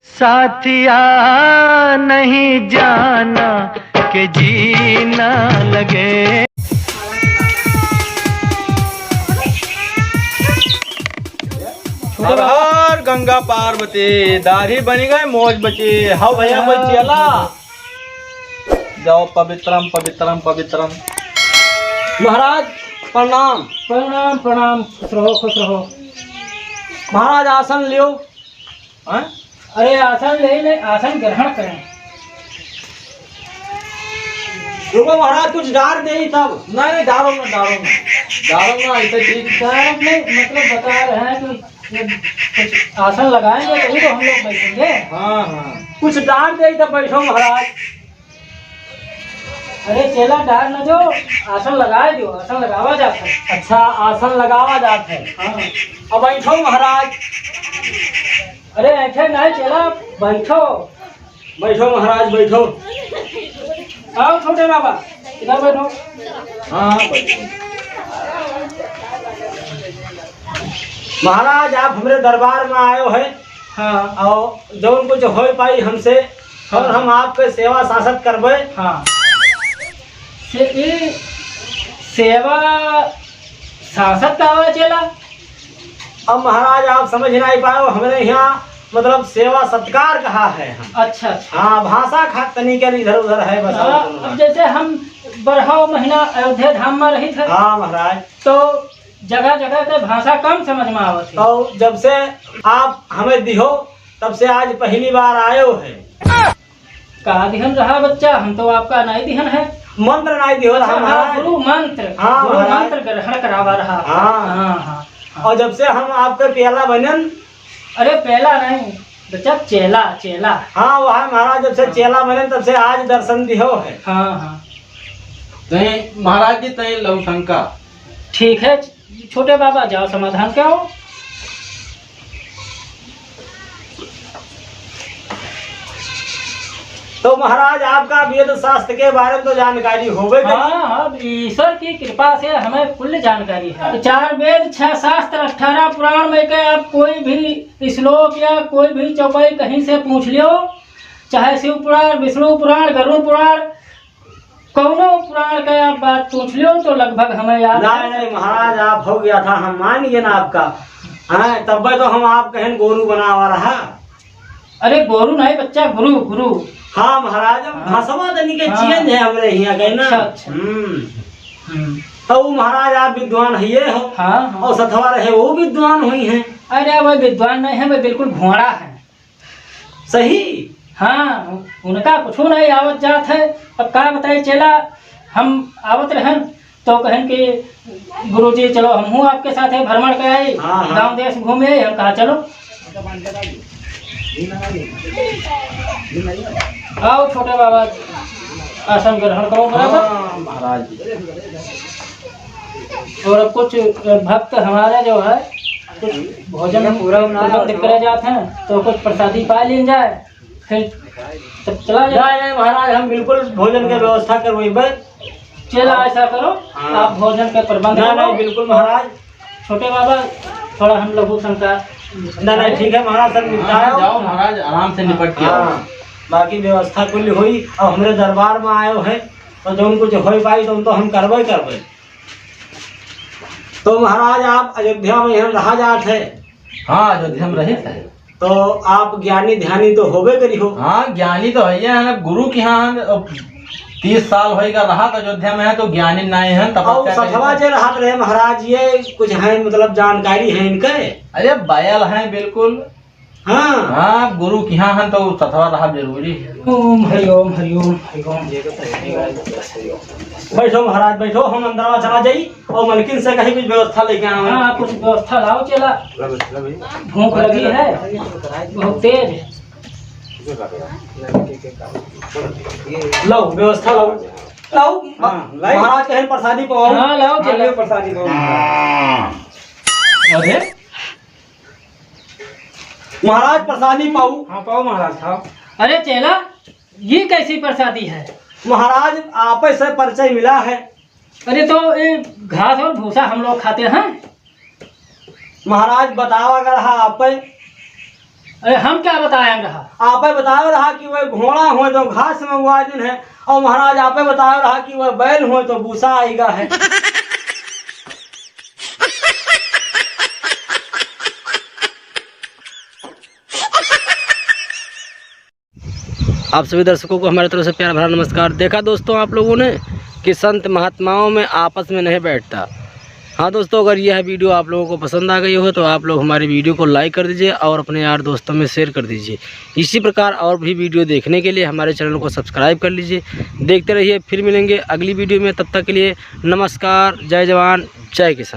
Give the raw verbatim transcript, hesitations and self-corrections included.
साथिया, नहीं जाना कि जीना लगे। हर हर गंगा पार्वती, दाढ़ी बनी गए, मौज बची। हाँ भैया, कोई चला जाओ, पवित्रम पवित्रम पवित्रम। महाराज प्रणाम। प्रणाम, प्रणाम, खुश रहो, खुश रहो। महाराज आसन लियो। हाँ? अरे आसन ले ले, आसन ग्रहण करें। रुको महाराज, कुछ डार देई तब। नहीं, नहीं, डारो ना, डारो ना। डारो ना, ऐसे ठीक। डार नहीं, मतलब बता रहे हैं कि ये कुछ आसन लगाएंगे तभी तो हम लोग बैठेंगे। हाँ, हाँ। कुछ डार देई तब बैठो महाराज। अरे चेला डार न दो, आसन लगाए दो, आसन लगावा जात है। अच्छा, आसन लगावा जात है। हाँ। अब बैठो महाराज। अरे ऐठे नहीं चेला, बैठो। बैठो महाराज, बैठो। आओ छोटे बाबा, इधर बैठो। हाँ, हाँ, बैठो। महाराज, आप हमरे दरबार में आयो है। हाँ। और जौन कुछ होई पाई हमसे, और हाँ। हम आपके सेवा सासत करबे। हाँ। से, ई सेवा सासत का होला चेला? अब महाराज, आप समझ नहीं पाए, हमरे यहाँ मतलब सेवा सत्कार कहा है हम। अच्छा, अच्छा। हाँ, भाषा खा तनी के इधर उधर है बस, हाँ, और कुछ अब नहीं। जैसे हम बारह महीना अयोध्या धाम में रही थे, हाँ महाराज। तो जगह जगह के भाषा कम समझ में आवत है। तो जब से आप हमें दिहो, तब से आज पहली बार आयो है। का दिहन रहा बच्चा, हम तो आपका नहीं दिहन है। मंत्र नहीं दिहो रहा अच्छा, हाँ, महाराज। गुरु मंत्र, हाँ, गुरु महाराज। मंत्र ग्रहण करावा रहा। हाँ। हाँ, हाँ, हाँ। और जब से हम आपके प्याला बनन। अरे प्याला नहीं बच्चा, चेला, चेला। हाँ, वह महाराज, जब से हाँ। चेला बनन तब से आज दर्शन दिहो है। हाँ, हाँ। तई महाराज जी, तई लौटंका। ठीक है। छोटे बाबा, जाओ समाधान करो। तो महाराज, आपका वेद शास्त्र के बारे में तो जानकारी होबे करी। हाँ, हाँ, ईश्वर की कृपा से हमें कुल जानकारी है। चार वेद, छह शास्त्र, अठारह पुराण में के आप कोई भी श्लोक या कोई भी चौपाई कहीं से पूछ लियो, चाहे शिव पुराण, विष्णु पुराण, गरुड़ पुराण, कौनो पुराण का आप बात पूछ लियो तो लगभग हमें याद नहीं, है। नहीं महाराज, आप हो गया था, हम मान गए ना आपका। हाँ, तब्बे तो हम आप कहन गोरू बनावा रहा। अरे गोरू नहीं बच्चा, गुरु, गुरु। हाँ महाराज, अब हाँ। भाषवा तनी के हाँ। change है हमरे हियाँ के ना। अच्छा, अच्छा। हम्म। हम्म। तो वो महाराज आप विद्वान है ये हो। हाँ, हाँ। और सथवा रहे वो विद्वान हुई हैं। अरे वो विद्वान नहीं है, वो बिल्कुल घोड़ा है। सही। हाँ, उनका कुछ नहीं आवत जात है। अब का बताई चेला, हम आवत रहन तो कहन कि गुरुजी चलो हमहू आपके साथ है भ्रमण के आई, हाँ, हाँ। गाँव देश घूमे आई। हम कहा चलो। आओ छोटे बाबा, आसन ग्रहण करो बराबर। हाँ, महाराज जी। और अब कुछ भक्त हमारे जो है, कुछ भोजन पूरा ना प्रबंध करे जात हैं, तो कुछ प्रसादी पा लीन जाए, फिर तब चला जाए। नहीं, नहीं महाराज, हम बिल्कुल भोजन के व्यवस्था करवाई बस। चला, ऐसा करो, हाँ। आप भोजन के प्रबंध नहीं, करो। नहीं, बिल्कुल महाराज। छोटे बाबा, थोड़ा हम लघु शंका। नहीं, नहीं, ठीक है महाराज, सब निपटाए हाँ, हो। जाओ महाराज, आराम से निपट के आओ। हाँ, बाकी व्यवस्था कुल होई। अब हमरे दरबार में आयो है, तो जौन कुछ होई पाई, तो, तो हम करबे करबे। तो महाराज, आप अयोध्या में यहाँ रहा जात है? हाँ, अयोध्या में रहित है। तो आप ज्ञानी ध्यानी तो होबे करी हो। हाँ, ज्ञानी तो है ही है ना, गुरु के यहाँ हम अब तीस साल होइगा रहत अयोध्या में है, तो ज्ञानी नहीं है, तपस्या और करी सथवा है। जे रहत रहे महाराज, ये कुछ है, मतलब जानकारी है इनके? अरे बैल है बिल्कुल। हाँ। हाँ, गुरु के यहाँ है तो सथवा रहा जरूरी है। ओम हरि ओम हरि ओम हरि ओम। बैठो महाराज, बैठो, हम अंदरवा चला जाई और मलकिन से कहीं कुछ व्यवस्था लेके आओ। हाँ, कुछ व्यवस्था लाओ चेला। भूख लगी है बहुत तेज। लाओ, व्यवस्था लाओ। लाओ, हाँ, लाई। महाराज कहे प्रसादी पाओ। हाँ, लाओ हाँ, चेला। लाओ प्रसादी पाओ। अरे महाराज प्रसादी पाऊ। हाँ, पाओ महाराज, खाओ। अरे चेला, ये कैसी प्रसादी है? महाराज, आपे से परिचय मिला है। अरे तो ये घास और भूसा हम लोग खाते हैं। महाराज, बतावा अगर हाँ आपे। अरे हम क्या बताएं रहा? आपे बताए रहा कि वह घोड़ा होय तो घास मंगवा दिन है, और महाराज आपे बताए रहा कि वह बैल होय तो भूसा आइगा है। आप सभी दर्शकों को हमारे तरफ से प्यार भरा नमस्कार। देखा दोस्तों, आप लोगों ने कि संत महात्माओं में आपस में नहीं बैठता। हाँ दोस्तों, अगर यह वीडियो आप लोगों को पसंद आ गई हो तो आप लोग हमारी वीडियो को लाइक कर दीजिए और अपने यार दोस्तों में शेयर कर दीजिए। इसी प्रकार और भी वीडियो देखने के लिए हमारे चैनल को सब्सक्राइब कर लीजिए। देखते रहिए, फिर मिलेंगे अगली वीडियो में। तब तक के लिए नमस्कार, जय जवान, जय किसान।